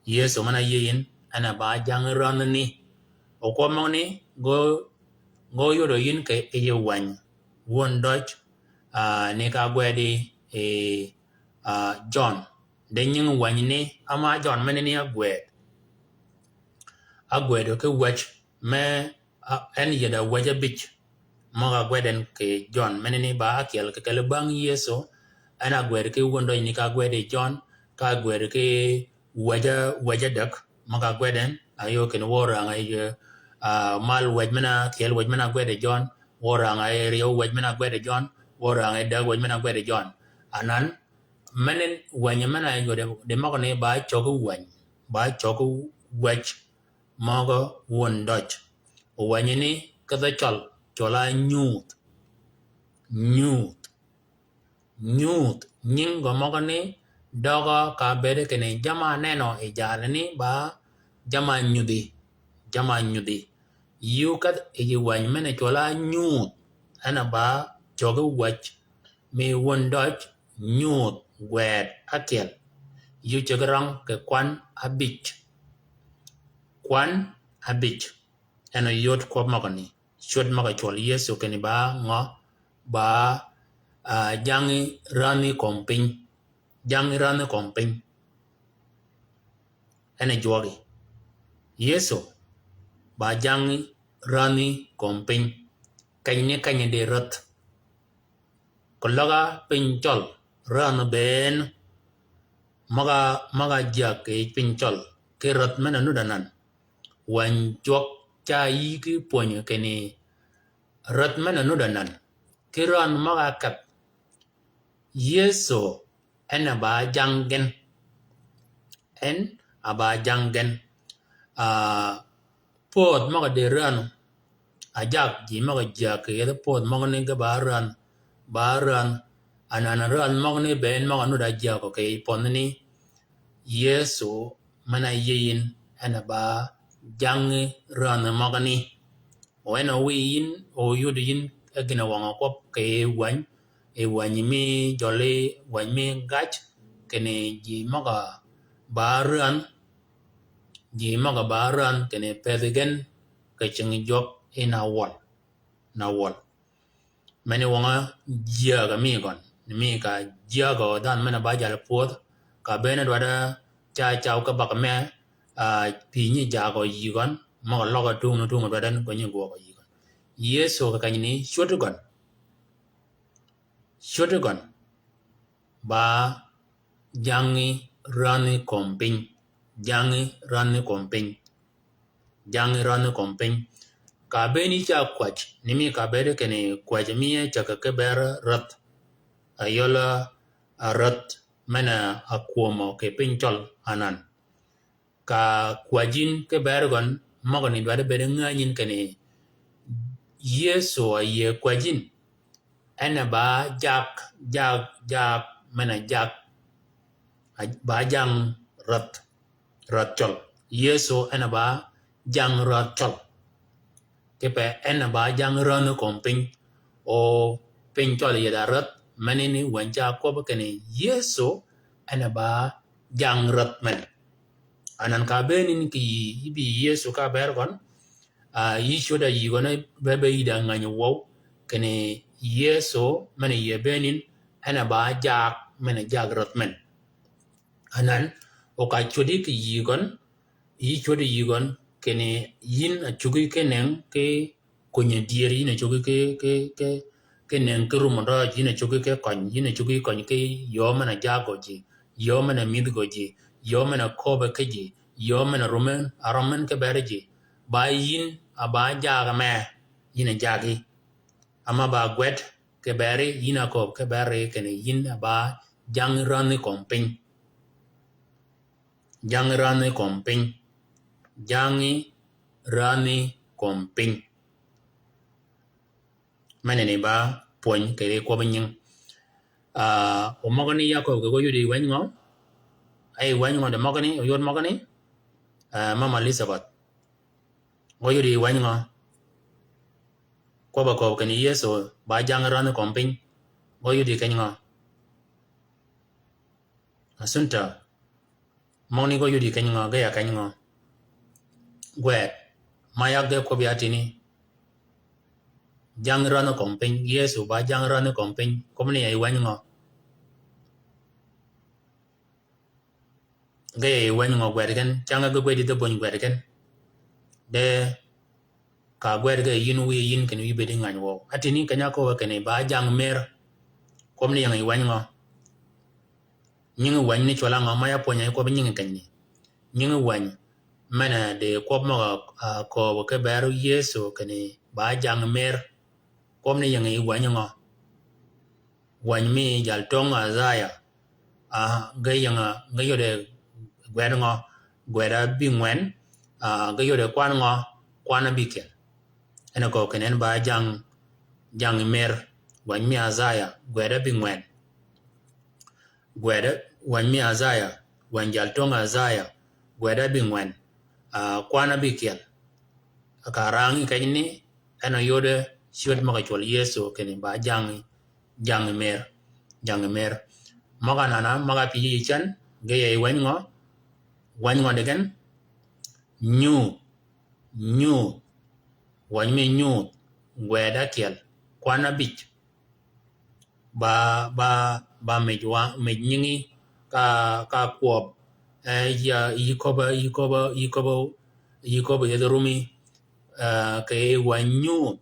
Yëso men-a áyïëy yïn, en a ba jangí räänhani. O kwøb møgani, gø, gø yodø yïn kì yij wäny, wun døj, ah, ni ka ágwedi, eh, ah, Jøn. De nying wäny ni, ama Jøn men ni ágwed. Ágwedø ki wäj me, a, en yïddi wäj ábïj. Møg-a ágwed en kì Jøn, men ni ba ákyel kì kelli bang Yëso, en ágwed ki wun døj ni ka ágwedi Jøn, ka ágwed ki wäj, wäj ádäg, møg-a ágwed en, ayo kinni wø rang-a yij, ah, mal wäj men-a, kyel wäj men-a ágwedi Jøn, wø rang-a ryew wäj men-a ágwedi Jøn, wø rang-a däg wäj men-a ágwedi Jøn. Anan, men ni wäny men-a yode, di møgani ba cøgi wäny, ba cøgi wäj møg-a wun døj. Wänyi ni ki dhø cøl, cwøl-a nyuudh. Nyuudh. Nyuudh. Nying gø møgani døg-a ka ábëëd kinni jamm-a ánenø yi jalani ba jamm-a nyudhi. Jamm-a nyudhi. Yï ókedh yi wäny men-a cwøl-a nyuudh. En a ba cøgi wäj mi wun døj nyuudh gwed ákyel. Yï óceg rang kì kwan ábïj. Kwan ábïj. En a yod kwøb møgani. Cwöd møg-a cwøl Yëso kinni ba ngø, ba, ah, jangí räänhi kömi piny. Jangí räänhi kömi piny. En a jwøgi. Yëso, ba jangí räänhi kömi piny. Keny ni keny di rädh. Keløg-a piny cøl, räänhi bënn. Møg-a, møg-a jyäg kì yij piny cøl, ki rädh men-a nudd anan. Wäny jwøk ca yï ki pwönyi kinni rädh men-a nudd anan. Ki räänhi møg-a ákedh. Yëso en a ba jang gen. En a ba jang gen. Ah, pödh møg-a di räänhi. Ajag ji møg-a jyäg kì yethi pödh møgani ge ba räänhi. Ba räänhi. Anan räänhi møgani bënn møg-a nudd-a jyäg kì yij pönhani. Yëso men-a áyïëy yïn en a ba jangí räänhi møgani. O en a wiy yïn, o yud yïn, e gïn-a wøng-a kwøb kì yij wäny, yi wäny mi jøli, wäny mi gaj, kinni ji møg-a ba räänhi, ji møg-a ba räänhi, kinni pëthi gen, kì cingi jwøk yi nawøl, nawøl. Meni wøng-a jyäg-a mi gøn, ni mi ka jyäg-a dhanhø men-a ba jal pwödh, ka bënn dwaddi ca caw ki bag me, ah, pïnyi jagø yï gøn, møg-a løg-a tung ni tung dwaddi gønyi gwøg-a yï gøn. Yëso kì keny ni cwöddi gøn. Cwöddi gøn. Ba jangí räänhi kömi piny. Jangí räänhi kömi piny. Jangí räänhi kömi piny. Ka bënn yï ca kwäj, ni mi ka bëëd kinni kwäj mi e cäg ki bër rädh. Ayøl-a rädh men-a kwömø kì piny cøl anan. Ka kwäj yïn ki bër gøn, møgani dwaddi bëëd ngänyi yïn kinni Yëso a yïëy kwäj yïn. En a ba jag, jag, jag, men-a jag. A, ba jang rädh, rädh cøl. Yëso en a ba jang rädh cøl. Kipe en a ba jang räänhi kömi piny. O piny cøl yïdh-a rädh, meni ni wäny ca kwøb kinni Yëso en a ba jang rädh men. Anan ka bënn yïn kì yï, yï bï Yëso ka bër gøn, ah, yï cwöd-a yï gøn be, be yï da ngänyi wøw, kinni Yëso men-a yïëy bënn yïn, en a ba jag, men-a jag rädh men. Anan, o ka cwödi kì yï gøn, yï cwöd-a yï gøn, kinni yïn a cuggi kineng ki Kunyi dyër, yïn a cuggi ki, ki, ki, ki nëng ki rumo døøj, yïn a cuggi ki køny, yïn a cuggi køny ki yöö men-a jaggø ji, yöö men-a mïdhgø ji, yöö men-a köbbe ki ji, yöö men-a rume, a rømmen ki beri ji. Ba yïn a ba jaggi me, yïn a jaggi. Ama ba gwed ki beri, yïn a kööb ki beri, kinni yïn a ba jang räni kömi piny. Jang räni kömi piny. Jang räni kömi piny. Menani ba pwöny kì kwøbbi nying. Ah, o møgani ya kööb kì gø yudi wänyi ngø? Ay wänyi ngø di møgani, o yod møgani? Ah, Mama Elizabeth. Gø yudi wänyi ngø? Kwøbb-a kööb kinni Yëso ba jang räni kömi piny. Gø yudi keny ngø? Asunta. Møgani gø yudi keny ngø, ge ya keny ngø? Gwed. Ma yag ge kwøbbi ya tïni. Jang räni kömi piny. Yëso ba jang räni kömi piny. Kwøbbani ya yi wänyi ngø? Ge ya yi wänyi ngø gwed gen, cang ge gwed yi dhø böny gwed gen. De ka gwed ge yïn wiy yïn kinni wiy bedi ngany wøw. Atïni keny-a kööb kinni ba jang mer. Kwøbbani ying yi wänyi ngø? Nyingi wänyi ni cwøl-a ngø ma ya pwönyi yi kwøbbi nyingi kenyni? Nyingi wänyi. Men-a di kwøb møg-a, ah, kööb ki beri Yëso kinni ba jang mer. Kwøbbani ying yi wänyi ngø? Wänyi mi jal töng Isaiah. Ah, ge ying, ge yode gwed ngø? Gwed abïngwen. Ah, ge yode kwan ngø? Kwan abïkyel. En a kööb kinni en ba jang, jang mer. Wänyi mi Isaiah, gwed abïngwen. Gwed, wänyi mi Isaiah, wänyi jal töng Isaiah, gwed abïngwen, ah, kwan abïkyel. Ka rang yi kenyni, en a yode cwöd møg-a cwøl Yëso kinni ba jang, jang mer, jang mer. Møg-a nana, møg-a pï yi cen, ge ya yi wänyi ngø? Wänyi ngø di gen? Nyuudh, nyuudh. Wänyi mi nyuudh, gwed ákyel, kwan ábïj. Ba, ba, ba mij wa, mij nyingi ka, ka kwøb, eh, ya, yi köbb-a, yi köbb-a, yi köbb-a, yi köbb-a yethi rumi, eh, kì yij wänyi nyuudh,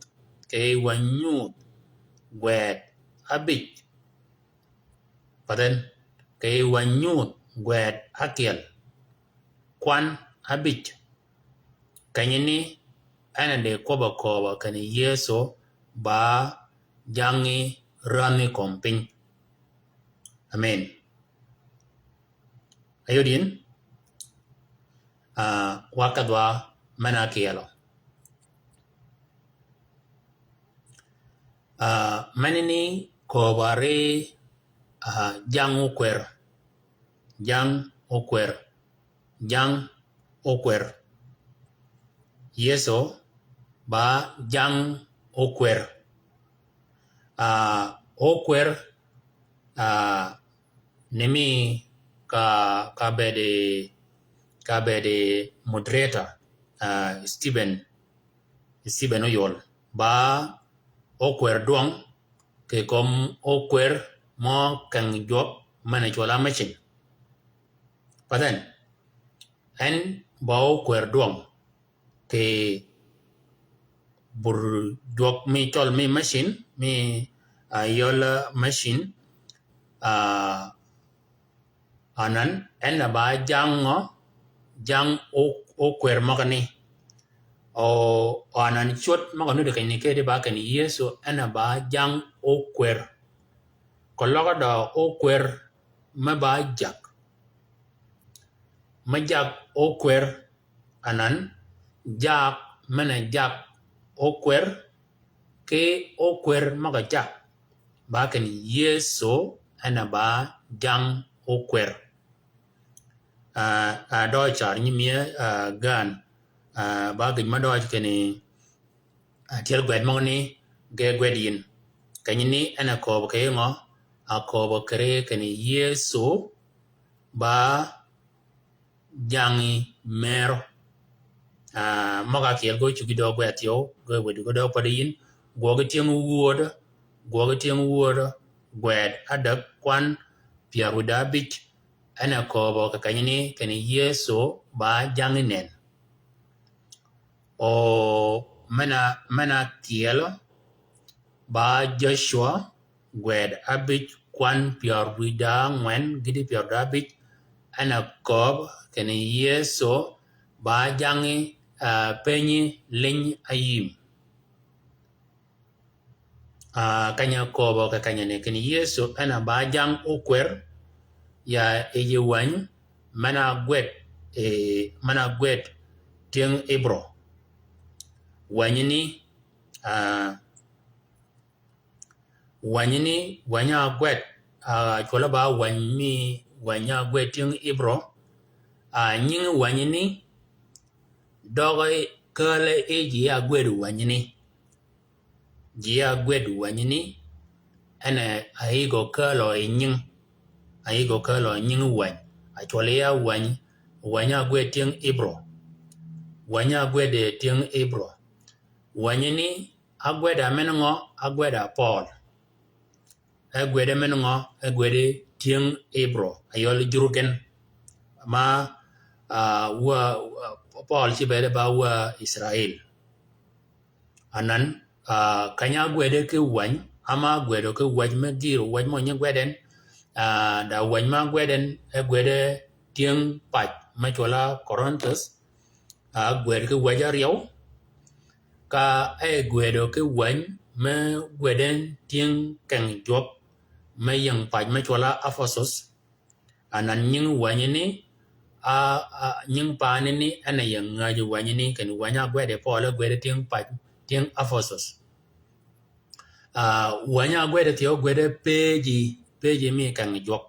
kì yij wänyi nyuudh, gwed ábïj. Path en, kì yij wänyi nyuudh, gwed ákyel, kwan ábïj. Kenyini, en a di kwøbb-a kööb-a kinni Yëso ba jang räni kömi piny. Amen. Ayod yin, ah, wa kedhwa men-a ákyelø. Ah, menani kööb-a ri, ah, jang ókwër. Jang ókwër. Jang ókwër. Yëso ba jang ókwër. Ah, ókwër, ah, ni mi ka, ka bëëd, ka bëëd moderator, ah, Stephen, Stephen Oyol. Ba ókwër dwøng, kì kömi ókwër mø keng jwøk men-a cwøl-a machine. Path en, en ba ókwër dwøng kì bur jwøk mi cøl mi machine, mi, ah, yøl machine, ah, anan, en a ba jang, jang ó-, ókwër møgani. O, o anan cwöd møg-a nuddi kenyni kedi ba kinni Yëso en a ba jang ókwër. Keløg dø ókwër me ba jak. Me jak ókwër anan, jak men-a jak ókwër, ki ókwër møg-a jak. Ba kinni Yëso en a ba jang ókwër. Ah, ah, døøj car nyi mie, ah, gan, ah, ba gïj me døøj kinni, ah, tyel gwed møgani ge gwed yin. Kenyini en a kööb kì yij ngø? A kööb kì ri kinni Yëso ba jang merø. Ah, møg-a ákyel ge ócuggi døøg gwed thyew, ge wëddi ge døøg pädi yin, gwøgi tyëng wöödø, gwøgi tyëng wöödø, gwed ádäg kwan pyär wïdá ábïj, en a kööbø kì kenyini kinni Yëso ba jang nen. O, Men-a, men-a tyelø, ba Joshua, gwed abij kwan pyar wïj da ngwen gidi pyar da abij, en a kööb, kini Yesu, ba jangi, ah, penyi liny ayim. Ah, kanya kööbø ke kanyani, kini Yesu en a ba jang okwer, ya yij wänyi, men-a gwed, eh, men-a gwed tyëng Ibru. Wänyi ni, ah, wänyi ni, wänyi a gwed, ah, cwøl-a ba wänyi mi, wänyi a gwed tyëng Ibru. Ah, nyingi wänyi ni, døgi kääl yi ji a gwed wänyi ni. Ji a gwed wänyi ni, en a yïgø kääl yi nying. A yïgø kääl yi nying wäny. A cwøl ya wäny, wänyi a gwed tyëng Ibru. Wänyi a gwed tyëng Ibru. Wänyi ni, a gwed a men ngø, a gwed a Pøøl. E gwed e men ngø, e gwed e tyëng Ibru, a yøl jurgen. Ma, ah, wa, wa, Pøøl ci bede ba wa Israel. Anan, ah, kanya gwed e ki wäny, ama gwed e ki wäj me gïr, wäj mø nyi gweden, ah, da wäj ma gweden, e gwed e tyëng pac, me cwøl-a Korinthus, a gwed ki wäj aryeu, ka e gwedø ki wäny me gweden tyëng keng jwøk me ying pac me cwøl-a Ephesus. Anan nying wänyi ni, a, a, nying pani ni, en a ying ngäji wänyi ni, kini wänyi a gwed yi Pøøl e gwed tyëng pac, tyëng Ephesus. Ah, wänyi a gwed thyew gwed e peji, peji mi keng jwøk.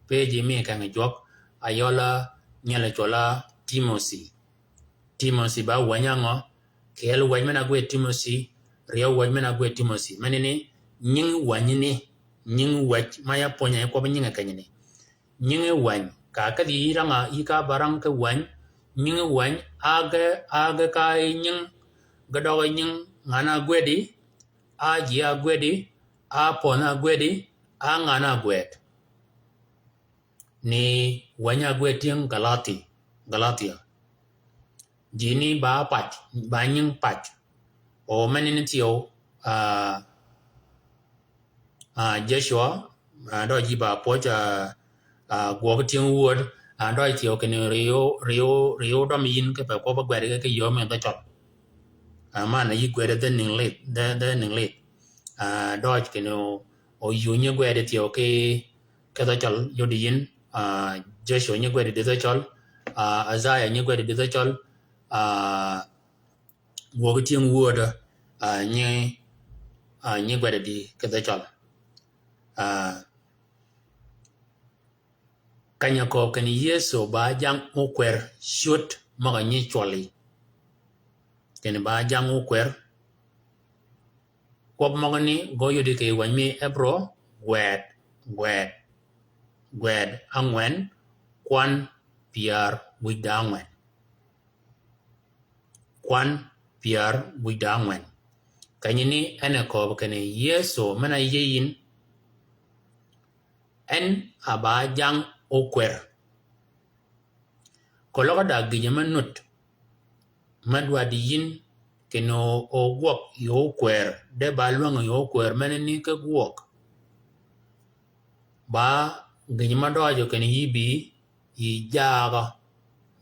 Peji mi keng jwøk, a yøl-a nyel cwøl-a Timothy. Timothy ba wänyi a ngø, kyel wäj men-a gwed Timothy, ryew wäj men-a gwed Timothy. Meni ni, nying wänyi ni, nying wäj ma ya pwöny-a yi kwøb nying e keny ni. Nyingi wäny, ka kedhi yi rang-a yi ka ba rang ki wäny, nyingi wäny, a ge, a ge ka yi nying, ge døgi nying, ngan-a gwedi, a ji a gwedi, a pöny-a gwedi, a ngan-a gwed. Ni wänyi a gwed tyëng Galathi, Galathia. Ji ni ba pac, ba nying pac. O meni ni thyew, ah, ah, Joshua, ah, dø ji ba pwøj, ah, ah, gwøg tyëng wöd, ah, dø thyew kini ryew, ryew, ryew døm yin ki pe kwøb gwed ki, ki yöö mi dhø cøl. Ah, man yi gwed dhø ning lith, dhø, dhø ning lith. Ah, dø kini o, o yuu nyi gwed thyew ki, ki dhø cøl, yudi yin, ah, Joshua nyi gwed di dhø cøl, ah, Isaiah nyi gwed di dhø cøl, ah, gwøg tyëng wöd, ah, nyi, ah, nyi gwed di ki dhø cøl. Ah, kanya kööb kini Yesu ba jang okwer cwöd møg-a nyi cwølli. Kini ba jang okwer. Kwøb møgø ni gø yudi kì wäny mi Ebru, gwed, gwed, gwed ángwen, kwan pyär wïj da ángwen. Kwan pyär wïj da ángwen. Kenyi ni en e kööb kinni Yëso men-a yïëy yïn, en a ba jang okwer. Keløg da gïjø me nut, me dwaddi yïn kinni o, o gwøg yi okwer, de ba lwäng yi okwer men-a ni ki gwøg. Ba gïjø me døjø kinni yï bï, yï jagø,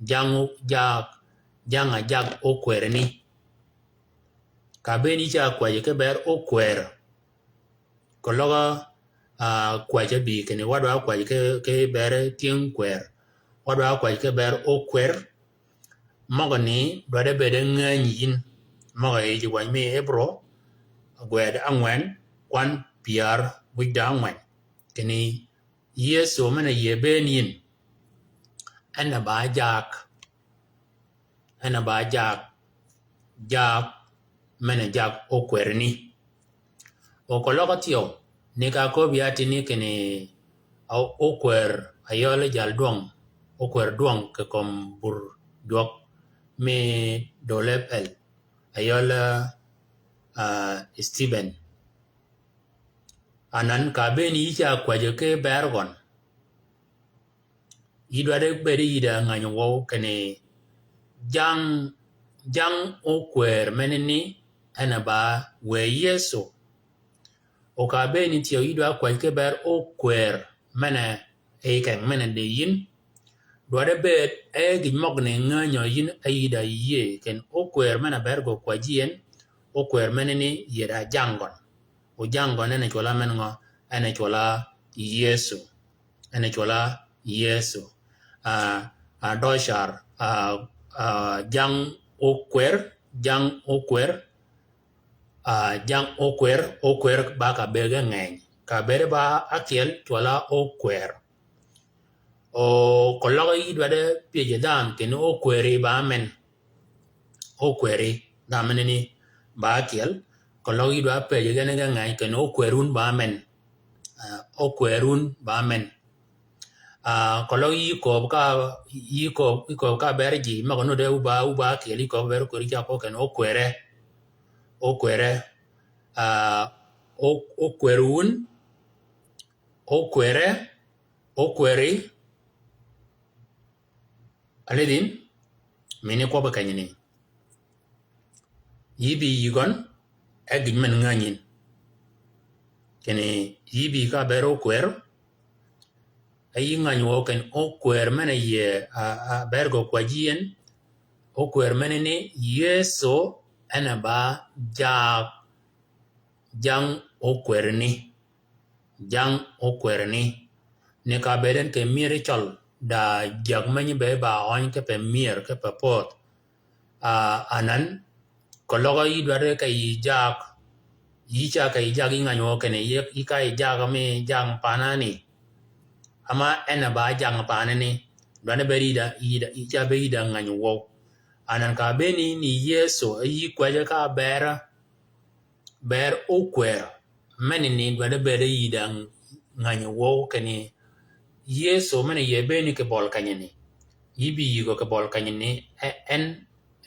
jang, jag, jang-a jag okwer ni. Ka bëën yï ca kwäjji ki ber okwer. Keløg, ah, kwäjji bï kinni wa dwa kwäjji ki, ki ber tyëng kwer. Wa dwa kwäjji ki ber okwer. Møgø ni dwaddi bëëd ngänyi yïn. Møgø yij wäny mi Ebru, gwed ángwen, kwan pyär wïj da ángwen. Kinni Yëso men-a yïëy bëën yïn, en a ba jag, en a ba jag, jag men-a jag okwer ni. O keløg thyew, ni ka köbbi atïni kinni, a, okwer a yøl jal dwøng, okwer dwøng kì kömi bur jwøk mi døl Epel, a yøl, ah, Stephen. Anan ka bëën yï ca kwäjji ki ber gøn, yï dwaddi bëëd yï da ngänyi wøw kinni jang Jang ókwër menani en a ba wë Yëso. O ka bëëni thyew yï dwa kwäj ki bër ókwër men-a e keng men-a di yïn. Dwaddi bëëd e gïj møgani ngänyi yïn a yï da yïëy ken ókwër men-a bër gø kwäjji en, ókwër menani yï da jang gøn. O jang gøn en a cwøl-a men ngø? En a cwøl-a Yëso. En a cwøl-a Yëso. A, a, dø car, a, a, jang ókwër, jang ókwër, a, jang ókwër, ókwër ba ka bëëd ge ngeny. Ka bëëd ba ákyel cwøl-a ókwër. O, keløg yï dwaddi pyëj dhanhø kinni ókwëri ba men. Ókwëri, dhanhø menani ba ákyel, keløg yï dwa pëjji gen ge ngeny kinni ókwër wun ba men. A, ókwër wun ba men. A, keløg yï kööb ka, yï kööb, yï kööb ka bër ji, møg-a nuti wu ba, wu ba ákyel, yï kööb bër ókwër ca ko kinni ókwëre. Ókwëre. A, ó-, ókwër wun, ókwëre, ókwëri, Alidhin, mini kwøbbi kenyini. Yï bï yï gøn, e gïn men ngänyin. Kinni yï bï ka bër ókwër, e yï ngäny wøw kinni ókwër men-a yï, a, a, bër gø kwäjji en, ókwër menani Yëso en a ba jaag, jang ókwërani. Jang ókwërani. Ni ka bëëd en kì myër cøl, da jyäg menyi be ba øny kipe myër, kipe pödh. A, anan, keløg yï dwaddi ka yï jaag, yï ca ka yï jaag yï ngäny wøw kinni, yï, yï ka yï jaag mi jang panani. Ama en a ba jang panani. Dwaddi bëëd yï da, yï da, yï ca bëëd yï da ngäny wøw. Anan ka bëëni ni Yëso, e yï kwäjji ka bër, bër ókwër. Menani dwaddi bëëd yï da ngäny wøw kinni Yëso men-a yï bëëni kì bøl kenyini. Yï bï yï gø kì bøl kenyini, e, en,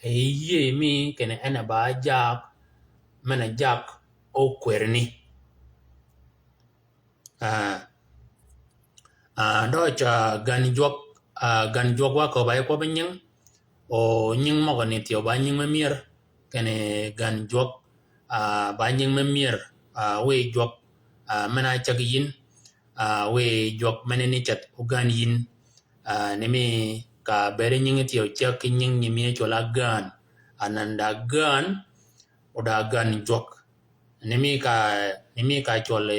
e yïëy mi kinni en a ba jaag, men-a jaag ókwërani. A, a, døøj, a, gän jwøk, a, gän jwøk wa kööb a yi kwøbbi nying. O nying møgani thyew ba nying me myër. Kinni gän jwøk, a, ba nying me myër, a, wiy jwøk, a, men-a cäg yïn, a, wiy jwøk menani ceth ógän yïn. A, ni mi ka bëëd nyingi thyew cäg ki nying nyi mi cwøl-a gän. Anan da gän, o da gän jwøk. Ni mi ka, ni mi ka cwøl,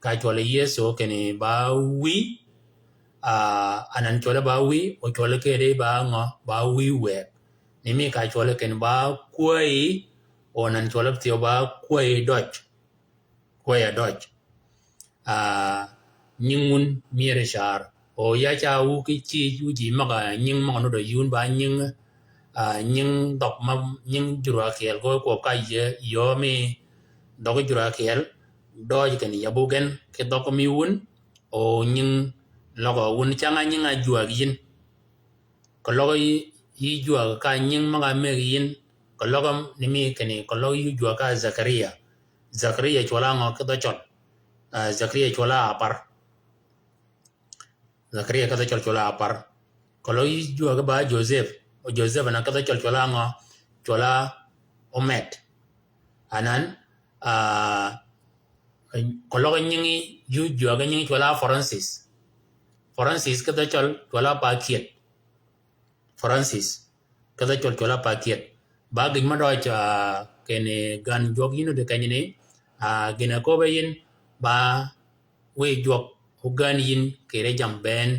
ka cwøl Yëso kinni ba wïy, a, anan cwøl ba wïy, o cwøl kedi ba ngø, ba wïy wëg. Ni mi ka cwøl kinni ba kwäyi, o anan cwøl thyew ba kwäyi døøj. Kwäyi døøj. A, nying wun myër car. O ya ca wu ki cïj wu ji møg-a nying møg-a nuti yï wun ba nying, a, nying dhøg ma, nying jur ákyel gø kwøb ka yï, yï mi dhøg jur ákyel, døøj kinni yabbu gen ki dhøg mi wun, o nying løg-a wun cang-a nying-a jwääg yïn. Keløg yï, yï jwääg ka nying møg-a mëggi yïn, keløg ni mi kinni, keløg yï jwääg ka Zakaria. Zakaria cwøl-a ngø ki dhø Cøl? A, Zakaria cwøl-a apar. Zakaria ki dhø Cøl cwøl-a apar. Keløg yï jwääg ba Joseph. O Joseph anan ki dhø Cøl cwøl-a ngø? Cwøl-a omed. Anan, a, keløg nyingi yï jwääg nyingi cwøl-a Francis. Francis ki dhø Cøl cwøl-a pa kyet. Francis. Ki dhø Cøl cwøl-a pa kyet. Ba gïn mø døøj, a, kinni gän jwøk yïn odi kenyini, a, gïn-a köbbe yïn, ba wiy jwøk ógän yïn kì ri jammì bënn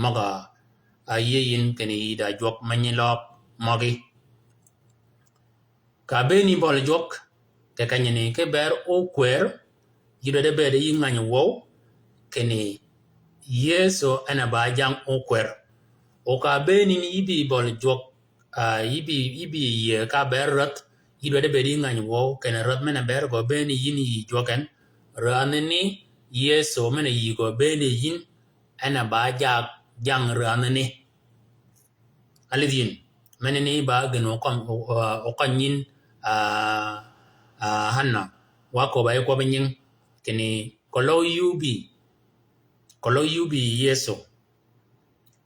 møg-a, a, yïëy yïn kinni yï da jwøk menyi løøg møgí. Ka bëëni bøli jwøk, kì kenyini ki bër ókwër, yï dwaddi bëëd yï ngänyi wøw, kinni Yëso en a ba jang ókwër. O ka bëëni ni yï bï bøli jwøk, a, yï bï, yï bï yïëy ka bër räth, yï dwaddi bëëd yï ngänyi wøw, kinni räth men-a bër gø bëëni yïn yï jwøk en, räthani Yëso men-a yï gø bëëni yïn, en a ba jag, jang räthani. Alidh yïn, menani ba gïn okøny, o, o, okøny yïn, a, a, Hanna, wa köbba yi kwøbbi nying, kinni keløg yï óbï, keløg yï óbï Yëso.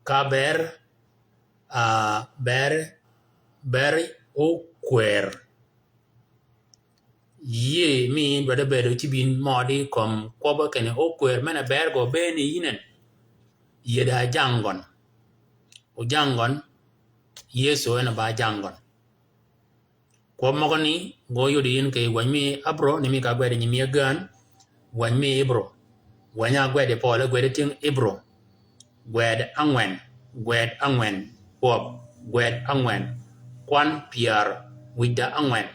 Ka bër, a, bër, bër, ókwër. Yie mi dwaddi bëëd cï bin mødi kömi kwøbbi kinni ókwër men-a bëër gø bëëni yïn en. Yie da jang gøn. O jang gøn, Yëso en a ba jang gøn. Kwøb møgø ni, gø yodi yïn kì wäny mi Ibru, ni mi ka gwed nyi mi agän, wäny mi Ibru. Wäny a gwed i pøl, gwed i tyëng Ibru. Gwed ángwen, gwed ángwen, kwøb, gwed ángwen, kwan pyär wïj da ángwen.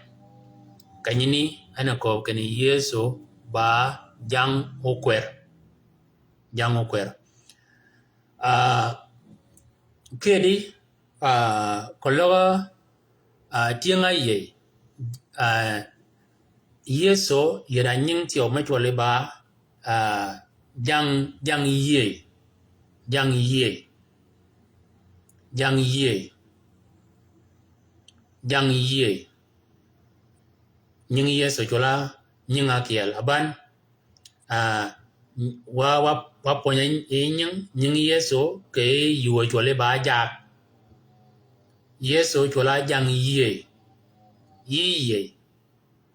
Kanyini, en a kööb kinni Yëso ba jang ókwër. Jang ókwër. Ah, kedi, ah, koløg, ah, tyëng áyïëy, ah, Yëso yïr a nying thyew me cwøli ba, ah, jang, jang yïëy, jang yïëy, jang yïëy, jang yïëy. Nying Yëso cwøl-a nying ákyel aban. Ah, wa, wa, wa pwöny-a yi nying, nying Yëso kì yï ócwøli ba jaag. Yëso cwøl-a jang yïëy. Yïëy.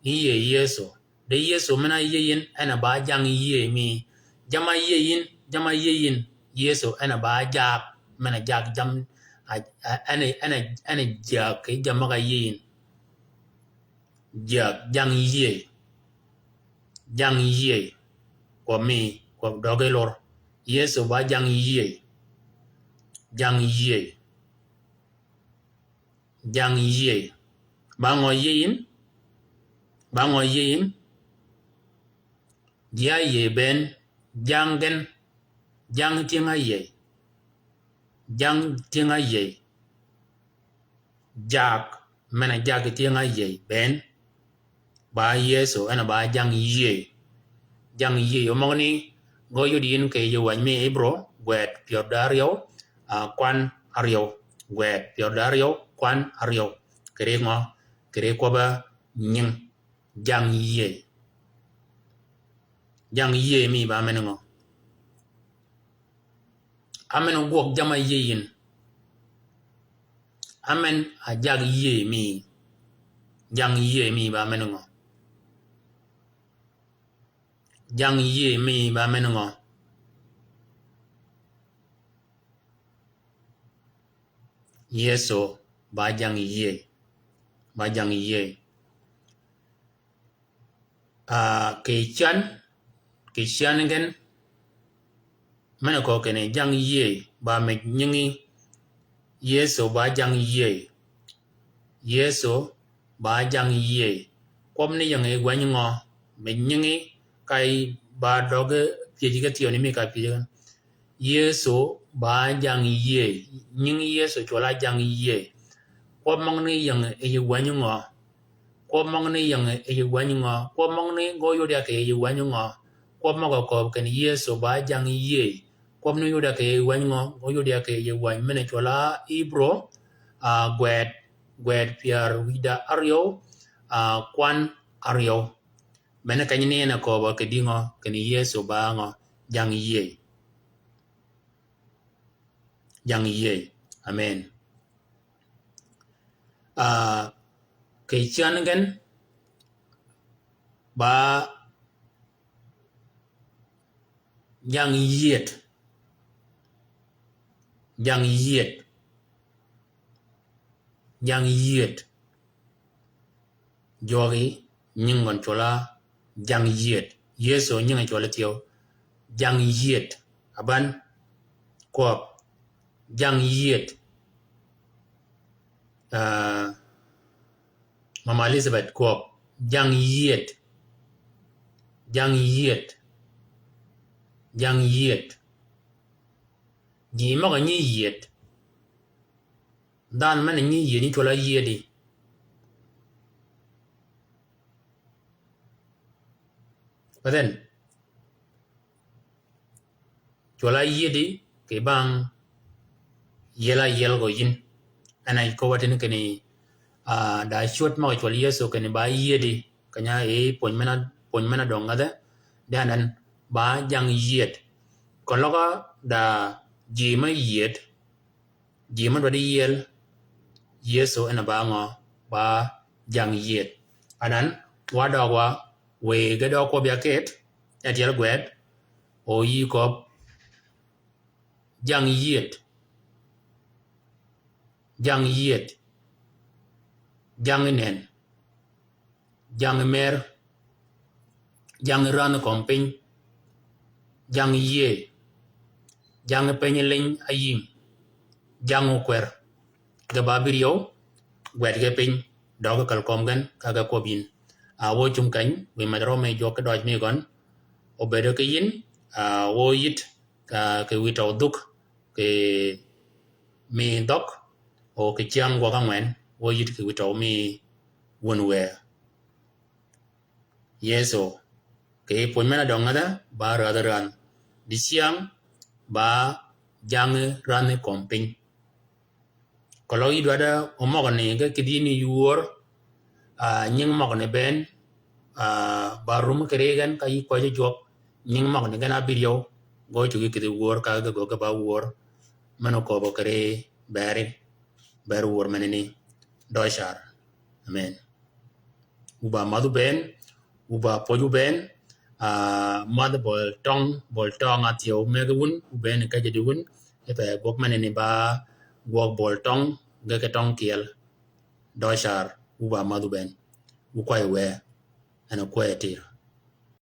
Yïëy Yëso. De Yëso men-a yïëy yïn, en a ba jang yïëy mi. Jamm-a yïëy yïn, jamm-a yïëy yïn, Yëso en a ba jaag, men-a jaag jamm, a, a, en a, en a, en a jaag kì jamm-a ka yïëy yïn. Jang, jang yïëy. Jang yïëy. Kwøb mi, kwøb døgi lur. Yëso ba jang yïëy. Jang yïëy. Jang yïëy. Ba ngø yïëy yïn? Ba ngø yïëy yïn? Ji áyïëy bënn, jang gen, jang tyëng áyïëy. Jang tyëng áyïëy. Jaag, men-a jaag tyëng áyïëy bënn. Ba Yëso, en a ba jang yïëy. Jang yïëy, o møgani, gø yodi yïn kì yï wäny mi Ibru, gwed pyär da áryew, ah, kwan áryew, gwed pyär da áryew, kwan áryew. Kì ri ngø, kì ri kwøbb-a nying. Jang yïëy. Jang yïëy mi ba men ngø? Ámen gwøg jamm-a yïëy yïn. Ámen a jag yïëy mi. Jang yïëy mi ba men ngø? Jang yïëy mi ba men ngø? Yëso ba jang yïëy. Ba jang yïëy. Ah, kì cän, kì cän gen, men-a köög kinni jang yïëy, ba mej nyingi, Yëso ba jang yïëy. Yëso ba jang yïëy. Kwøb ni ying yi wäny ngø, mej nyingi, ka yi ba døgi pyëj ki thyew ni mi ka pyëj ki. Yëso ba jang yïëy. Nying Yëso cwøl-a jang yïëy. Kwøb møgani ying yi wäny ngø? Kwøb møgani ying yi wäny ngø? Kwøb møgani gø yod ya kì yi wäny ngø? Kwøb møg-a kööb kinni Yëso ba jang yïëy. Kwøb ni yod ya kì yi wäny ngø? Gø yod ya kì yi wäny men-a cwøl-a Ibru, ah, gwed, gwed pyär wïj da áryew, ah, kwan áryew. Men-a keny ni en a kööb-a kì dïngø, kinni Yëso ba ngø? Jang yïëy. Jang yïëy. Amen. Ah, kì cän gen ba jang yïëyet. Jang yïëyet. Jang yïëyet. Jwøgi nying gøn cwøl-a jang yïëyet. Yëso nying cwøl-a thyew. Jang yïëyet. Aban. Kwøb. Jang yïëyet. Ah, Mama Elizabeth kwøb. Jang yïëyet. Jang yïëyet. Jang yïëyet. Ji møg-a nyi yïëyet. Dhanhø men-a nyi yïëyet nyi cwøl-a yïëyedi. But then, cwøl-a yïëyedi kì bang yiel-a yiel gø yïn. En a köbba tïn kinni, ah, da cwöd møg-a cwøl Yëso kinni ba yïëyedi. Keny-a yi pwöny men-a, pwöny men-a døng ngädhe. Dhanhø en ba jang yïëyet. Keløg-a da ji me yïëyet, ji me dwaddi yiel, Yëso en a ba ngø? ba jang yieth. Anan, wa døg wa, wëggi døg kwøb ya kit, e tyel gwed, o yï köbb, jang yieth, jang yieth, jang nen, jang mer, jang ran kömi piny, jang yie, jang piny liny ayïm, jang okwer, ge ba bïryew, gwed ge piny, døg kal kömi gen, ka ge kwøb yïn. A wø cung keny, wi med rø mi jwøk ki døj mi gøn, obed ki yïn, a wø yït, ka ki wi tøw dhuk, ki mi dhøg, o ki cyäng gwøg angwen, wø yït ki wi tøw mi wun wë. Yëso, ki pwöny men-a døng ngädha, ba rädhi ran. Dicyäng, ba jang ran kömi piny. Keløg yï dwadda omøgø ni ge kidhi yïn yï wör, a, nying møgø ni bënn, a, ba rum kì ri gen ka yï kwäjji jwøk, nying møgø ni gen abïryew, gø cuggi kidhi wör ka ge gø ge ba wör, men oköbø kì ri beri, ber wör menani, dø car. Amen. Wu ba madhu bënn, wu ba pwöj wu bënn, a, madh bøl tøng, bøl tøng a thyew mege wun, wu bënn kejedi wun, e pe gwøg menani ba gwøg bøl tøng, ge ki tøng kyel. Dø car, wu ba madhu bënn. Wu kway wë, en kwë tir.